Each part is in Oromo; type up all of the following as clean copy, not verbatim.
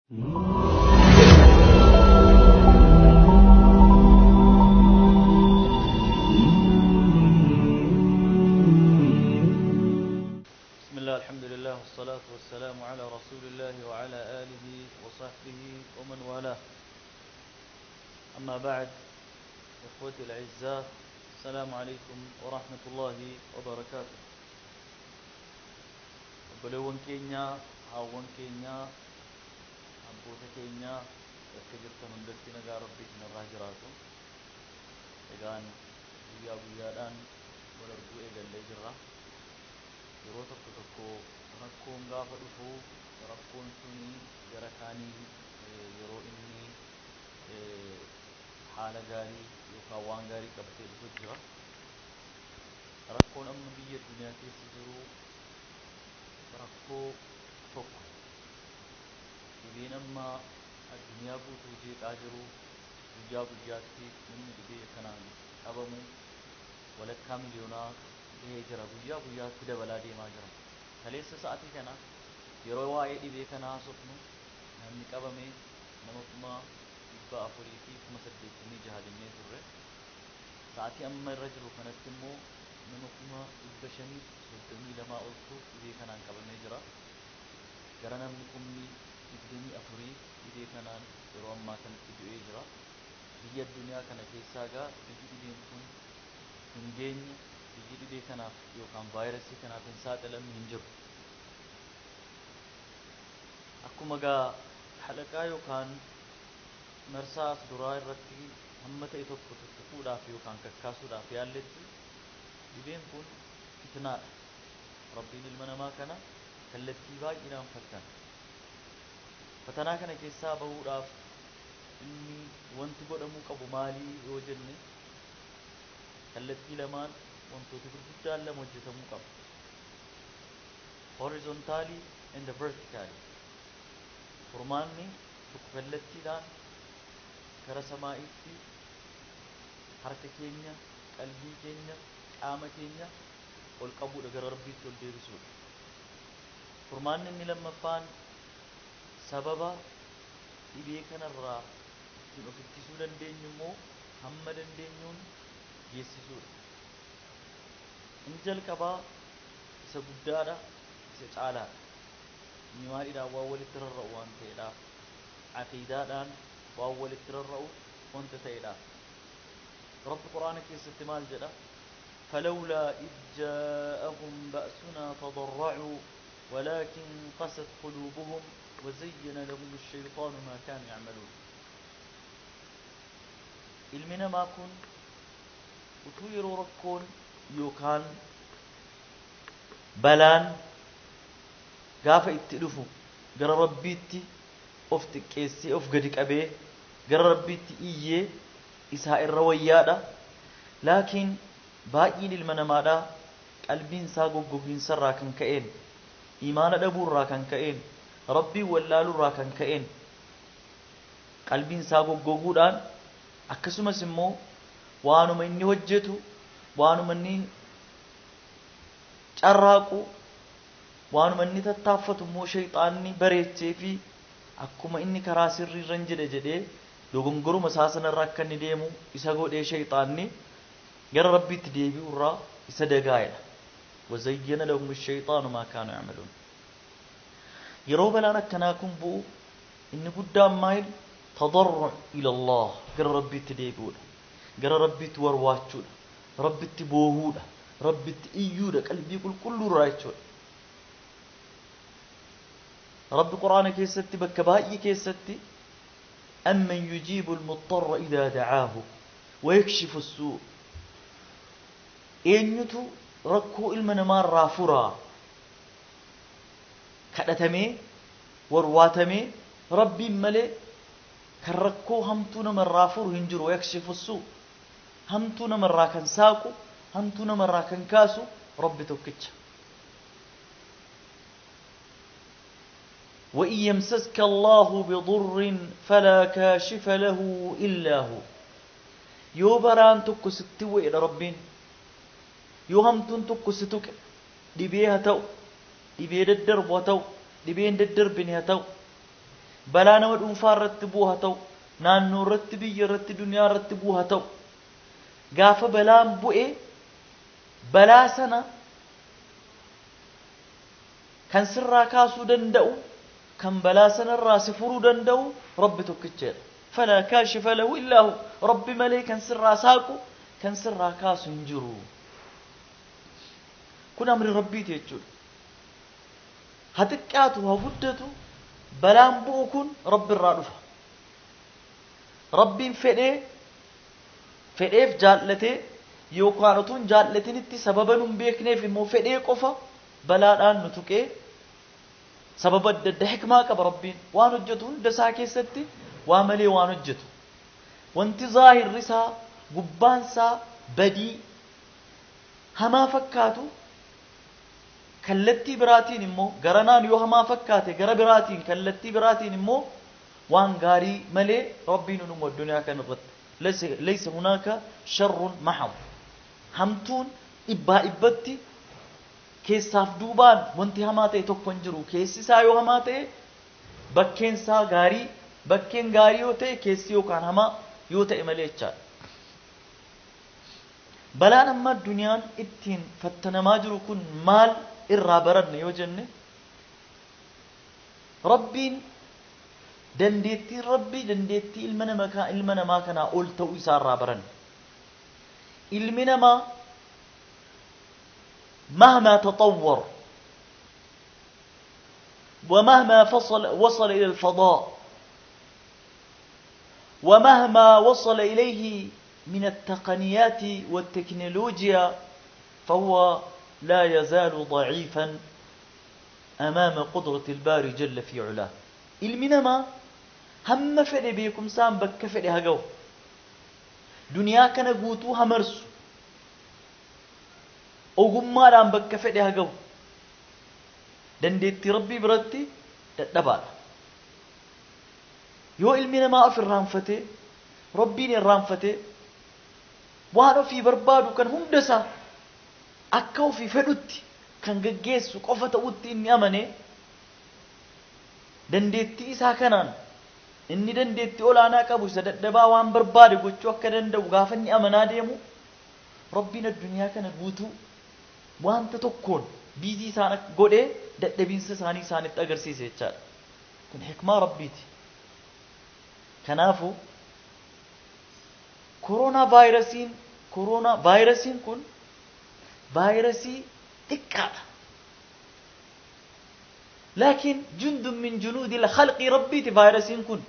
بسم الله الحمد لله والصلاة والسلام على رسول الله وعلى آله وصحبه ومن والاه. أما بعد، إخوتي الأعزاء، السلام عليكم ورحمة الله وبركاته. Obboleewwan keenya, haawwan keenya, abboota keenya, bakka jirtan hundatti nagaa Rabbii isinirraa jiraatu. Egaan guyyaa guyyaadhaan wal arguu eegallee jirra. Yeroo tokko tokko rakkoon gaafa dhufu, rakkoon suni gara kaaniin yeroo inni haala gaarii yookaan waan gaarii qabatee dhufu jira. Rakkoon amma biyya addunyaa keessa jiru rakkoo tokko. Dhibeen amma addunyaa guutuu jeeqaa jiru, guyyaa guyyaatti namni dhibee kanaan qabamu walakkaa miliyoonaa gahee jira. Guyyaa guyyaatti dabalaa deemaa jira. Kaleessa sa'atii kana yeroo waa'ee dhibee kanaa haasofnu namni qabame nama 486,000 jennee turre. Sa'atii amma irra jiru kanatti immoo nama 532,000 oltu dhibee kanaan qabamee jira. Gara namni 24,000 dhibee kanaan yeroo ammaa kanatti du'ee jira. Biyya addunyaa kana keessaa egaa biyyi dhibeen kun hin geenye, biyyi dhibee kanaaf yookaan vaayirasii kanaaf hin saaxilamne hin jiru. Akkuma egaa halaqaa yookaan marsaa as duraa irratti hamma ta'e tokko tuttuquudhaaf yookaan kakkaasuudhaaf yaalletti, dhibeen kun fitnaadha. Rabbiin ilma namaa kana kallattii baay'eedhaan fattana. Fatanaa kana keessaa bahuudhaaf inni wanti godhamuu qabu maalii yoo jenne, kallattii lamaan wantoota gurguddaan lama hojjetamuu qaba. Horizontally and vertically. Furmaanni tokko kallattiidhaan gara samaa'itti harka keenya, qalbii keenya, qaama keenya ol qabuudha, gara Rabbiitti ol deebisuudha. Furmaanni inni lammaffaan sababa dhibee kanarraa ittiin of ittisuu dandeenyu immoo hamma dandeenyuun geessisuudha. Inni jalqabaa isa guddaadha, isa caalaadha. Inni maaliidhaan waan walitti rarra'u waan ta'eedhaaf, aqiidaadhaan waan walitti rarra'u wanta ta'eedhaaf. Rabbi Quraana keessatti maal jedha? فلولا إذ جاءهم بأسنا تضرعوا ولكن قست قلوبهم وزين لهم الشيطان ما كانوا يعملون. Ilmi namaa kun utuu yeroo rakkoon yookaan balaan gaafa itti dhufu gara Rabbiitti of xiqqeessee, of gadi qabee, gara Rabbiitti iyyee isaa irra wayyaadha. Laakiin baay'een ilma namaadha qalbiin isaa goggogiinsarraa kan ka'een, imaana dhabuurraa kan ka'een, Rabbiin wallaaluurraa kan ka'een qalbiin isaa goggoguudhaan, akkasumas immoo waanuma inni hojjetu, waanuma inni carraaqu, waanuma inni tattaaffatu immoo shayxaanni bareechee fi akkuma inni karaa sirriirra hin jedhe jedhee dogongoruma isaa sanarra akka inni deemu isa godhee, shayxaanni gara Rabbiitti deebi'uurraa isa dagaa'edha. وزين لهم الشيطان ما كانوا يعملون. Yeroo balaan akkanaa kun bu'u inni guddaan maal? تضرع إلى الله, gara Rabbiitti deebi'uudha, gara Rabbiitti warwaachuudha, Rabbitti boohuudha, Rabbitti iyyuudha, qalbii qulqulluurraa jechuudha. Rabbi Quraana keessatti bakka baay'ee keessatti أمن يجيب المضطر إذا دعاه ويكشف السوء, eenyutu rakkoo ilma namaarraa furaa? Kadhatamee warwaatamee Rabbiin malee kan rakkoo hamtuu namarraa furu hin jiru. ويكشف السوء, hamtuu namarraa kan saaqu, hamtuu namarraa kan kaasu Rabbi tokkicha. وإن يمسسك الله بضر فلا كاشف له إلا هو. Yoo balaan tokko sitti bu'edha Rabbiin, yoo hamtuun tokko si tuqe, dhibee haa ta'u, dhibee daddarbu haa ta'u, dhibee hin daddarbine haa ta'u, Balaa nama dhuunfaa irratti bu'u haa ta'u, naannoo irratti, biyya irratti, duniyaa irratti bu'u haa ta'u. Gaafa balaan bu'e balaa sana kan sirraa kaasuu danda'u, kan balaa sanarraa si furuu danda'u Rabbi tokkicheedha. Falaa kaashifa lahu illaa hu. Rabbi malee kan sirraa saaqu, kan sirraa kaasu hin jiru. Kun amri Rabbiiti jechuudha. Haa xiqqaatu haa guddatu balaan bu'u kun Rabbi irraa dhufa. Rabbiin fedhee fedheef jaallatee yookaan utuu hin jaallatinitti sababa nun beekneef immoo fedhee qofa balaadhaan nu tuqee sababa adda addaa hikmaa qaba Rabbiin waan hojjetu hunda isaa keessatti waa malee waan hojjetu. Wanti zaahirri isaa gubbaan isaa badii hamaa fakkaatu kallattii biraatiin immoo garanaan yoo hamaa fakkaate gara biraatiin kallattii biraatiin immoo waan gaarii malee Rabbiin hin uumu addunyaa kana irratti. Laysa hunaaka sharrun mahad. Hamtuun dhibbaa dhibbatti keessaaf duubaan wanti hamaa ta'e tokko hin jiru. Keessi isaa yoo hamaa ta'e bakkeen isaa gaarii, bakkeen gaarii yoo ta'e keessi yookaan hamaa yoo ta'e malee jechaadha. Balaan amma addunyaan ittiin fattanamaa jiru kun maal irraa baranna yoo jenne, Rabbiin dandeettiin Rabbii dandeettii ilma nama ilma namaa kanaa ol ta'uu isaa irraa baranna. Ilmi namaa mahmaa taxawwar ومهما فصل وصل إلى الفضاء ومهما وصل إليه من التقنيات والتكنولوجيا فهو لا يزال ضعيفا أمام قدرة الباري جل في علاه. Ilmi namaa hamma fedhe beekumsaan bakka fedhe haa ga'u, duniyaa kana guutuu haa marsu, ogummaadhaan bakka fedhe haa ga'u, dandeettii Rabbii biratti dadhabaadha. Yoo ilmi namaa of irraanfatee, Rabbiin irraanfatee, waan ofii barbaadu kan hunda isaa akka ofii fedhutti kan gaggeessu qofa ta'utti inni amane, dandeettii isaa kanaan inni dandeettii olaanaa qabu isa dadhabaa waan barbaade gochuu akka danda'u gaafa inni amanaa deemu, Rabbiin addunyaa kana guutuu wanta tokkoon biizii isaan godhee dadhabiinsa isaanii isaanitti agarsiise jechaadha. Kun hikmaa Rabbiiti. Kanaafu koronaa vaayirasiin koronaa vaayirasiin kun vaayirasii xiqqaadha. Laakiin jundun min junuudil khalqii Rabbiiti vaayirasiin kun.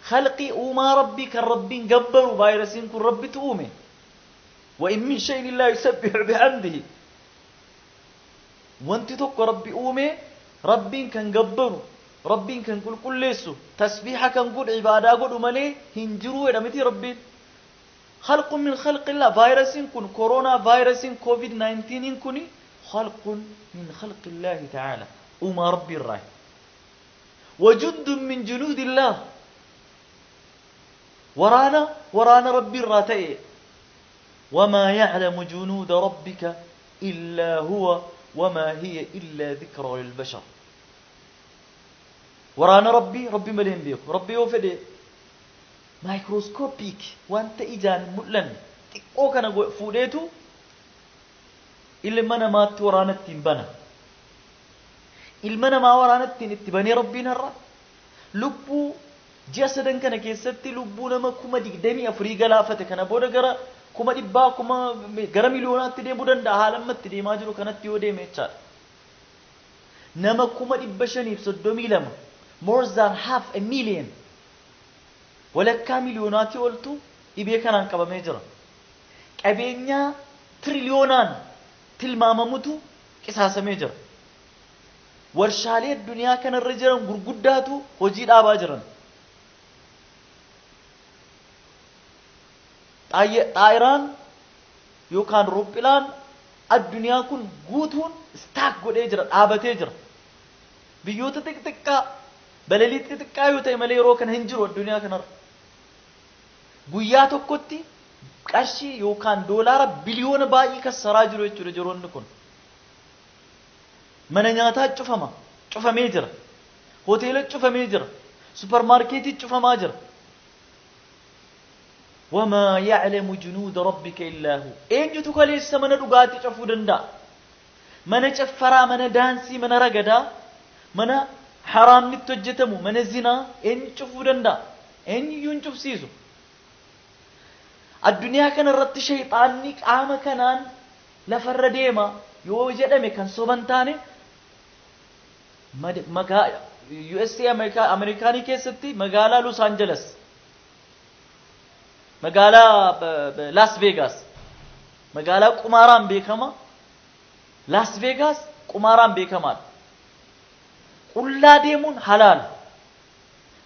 Khalqii uumaa Rabbii kan Rabbiin gabbaru vaayirasiin kun Rabbitu uume. Wa in min shay'in illaa yusabbihu bihamdihi. Wanti tokko Rabbi uume Rabbiin kan gabbaru, Rabbiin kan qulqulleessu, tasbiiha kan godhu, ibaadaa godhu malee hin jiru jedha miti Rabbiin. Khalqun min khalqillah vaayirasiin kun koronaa vaayirasiin COVID-19 kun khalqun min khalqillaahi ta'ala uumaa Rabbii irraa. Wajundun min junuudillah waraana waraana Rabbii irraa ta'e. Wamaa ya'lamu junuuda rabbika illaa huwa wamaa hiya illaa dhikraa lilbashar. Waraana Rabbii Rabbi malee hin beeku. Rabbi yoo fedhe maayikirooskoopiik wanta ijaan hin mul'anne xiqqoo kana fuudheetu ilma namaatti waraana ittiin bana. Ilma namaa waraana ittiin itti banee Rabbiin har'a lubbuu ji'a sadan kana keessatti lubbuu nama 24,000 galaafate kana booda gara 100,000 kuma gara miliyoonaatti deemuu danda'a haala amma itti deemaa jiru kanatti yoo deeme jechaadha. Nama 532,000, more than half a million, walakkaa miliyoonaatii oltu dhibee kanaan qabamee jira. Qabeenyaa tiriliyoonaan tilmaamamutu qisaasamee jira. Warshaalee addunyaa kanarra jiran gurguddaatu hojii dhaabaa jiran. Xaayiraan yookaan roophilaan addunyaa kun guutuun istaak godhee jira, dhaabatee jira. Biyyoota xixiqqaa balalii xixiqqaa yoo ta'e malee yeroo kana hin jiru addunyaa kanarra. Guyyaa tokkotti qarshii yookaan doolaara biliyoona baay'ee kassaraa jiru jechuudha jiroonni kun. Mana nyaataa cufama, cufamee jira. Hoteela cufamee jira. Suparmaarkeetii cufamaa jira. Wamaa ya'lamu junuuda rabbika illaa hu. Eenyutu kaleessa mana dhugaatii cufuu danda'a? Mana caffaraa, mana daansii, mana ragadaa, mana haraamni itti hojjetamu, mana zinaa eenyu cufuu danda'a? Eenyuyyuu hin cufsiisu. Addunyaa kana irratti shayxaanni qaama kanaan lafarra deema yoo jedhame kan soba hin taane USA Ameerikaanii keessatti magaalaa Los Angeles magaalaa Las Vegas magaalaa qumaaraan beekama Las Vegas qumaaraan beekamaadha. Qullaa deemuun halaala.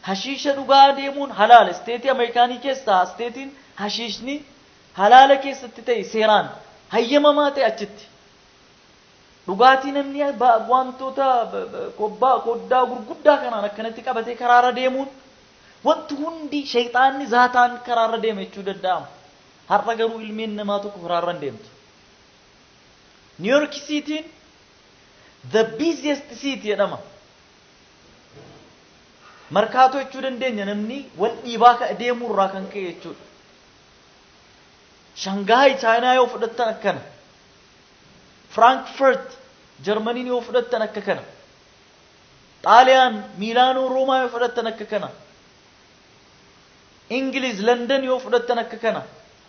Hashiisha dhugaa deemuun halaala. Isteetii Ameerikaanii keessaa isteetiin hashiishni halaala keessatti ta'e seeraan hayyamamaa ta'e achitti. Dhugaatii namni wantoota kobbaa koddaa gurguddaa kanaan akkanatti qabatee karaarra deemuun wanti hundi shayxaanni zaataan karaarra deema jechuu danda'ama. Har'a garuu ilmeen namaa tokko karaarra hin deemtu. New York Cityin the busiest city jedhama. Markaatoo jechuu dandeenya namni wal dhiibaa deemuu irraa kan ka'e jechuudha. Shangaay Chaayinaa yoo fudhattan akkana. Frankfurt Jarmaniin yoo fudhattan akka kana. Xaaliyaan Miilaanoo Roomaa yoo fudhattan akka kana. Ingiliz London yoo fudhattan akka kana.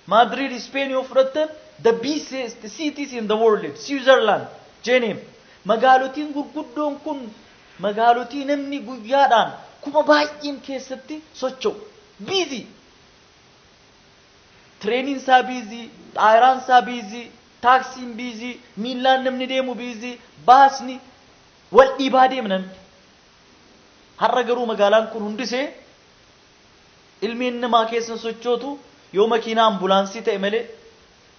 Madrid Spain yoo fudhattan the busiest cities in the world Switzerland Geneva magaalotiin gurguddoon kun magaalotii namni guyyaadhaan kuma baay'een keessatti socho'u busy Tireeniin isaa busy, xaayiraan isaa busy, taaksiin busy, miillaan namni deemu busy, baasni wal dhiibaa deema namni. Har'a garuu magaalaan kun hundisee ilmiin namaa keessa sochootu yoo makiinaa ambulaansii ta'e malee,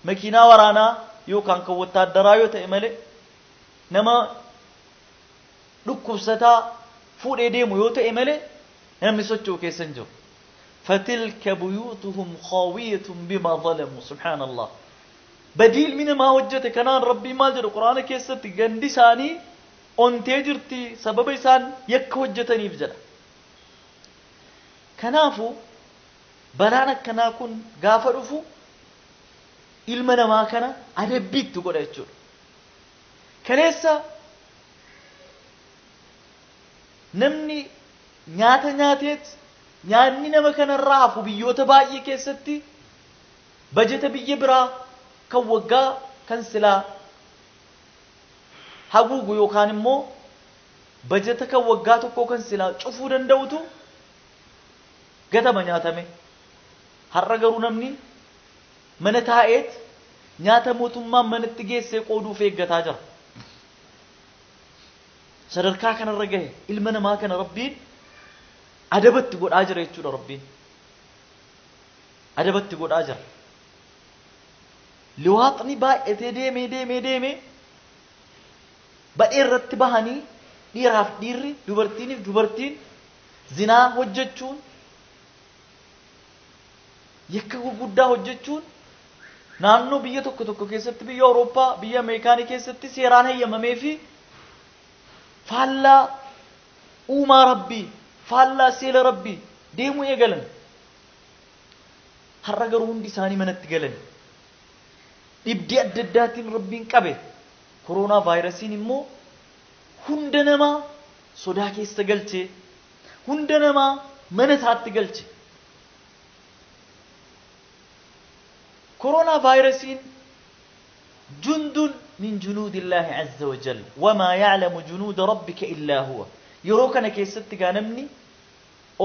makiinaa waraanaa yookaan kan wattaaddaraa yoo ta'e malee, nama dhukkubsataa fuudhee deemu yoo ta'e malee namni socho'u keessa hin jiru. Fatilka buyuutuhum khaawiyatun bimaa zalamu subhaanallah. Badii ilmi namaa hojjete kanaan Rabbiin maal jedhu Qur'aana keessatti gandi isaanii ontee jirti sababa isaan yakka hojjetaniif jedha. Kanaafu balaan akkanaa kun gaafa dhufu ilma namaa kana adabbiitti godha jechuudha. Kaleessa namni nyaata nyaateet nyaanni nama kanarraa hafu biyyoota baay'ee keessatti bajeta biyya biraa kan waggaa kan silaa haguugu yookaan immoo bajeta kan waggaa tokkoo kan silaa cufuu danda'utu gatama nyaatame. Har'a garuu namni mana taa'eet nyaata mootummaan manatti geessee qooduuf eeggataa jira. Sadarkaa kanarra gahe ilma namaa kana Rabbiin adabatti godhaa jira jechuudha Rabbiin. Adabatti godhaa jira. Liwaaxni baay'atee deemee deemee deemee badhee irratti bahanii dhiiraaf dhiirri dubartiiniif dubartiin zinaa hojjechuun yakka gurguddaa hojjechuun naannoo biyya tokko tokko keessatti biyya Awurooppaa biyya Ameerikaanii keessatti seeraan hayyamamee fi faallaa uumaa Rabbii faallaa seera Rabbii deemuu eegalan. Har'a garuu hundi isaanii manatti galan. Dhibdee adda addaatiin Rabbiin qabe. Koronaa vaayirasiin immoo hunda namaa sodaa keessa galchee hunda namaa mana isaatti galche. Koronaa vaayirasiin jundun min junuudillaahi azza wa jalla wamaa ya'lamu junuuda rabbika illaa huwa. Yeroo kana keessatti gaa namni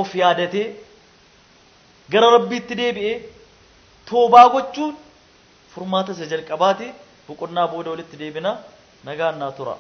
of yaadatee gara Rabbiitti deebi'ee toobaa gochuun furmaata isa jalqabaati. Boqonnaa booda walitti deebina. Nagaan naa turaa.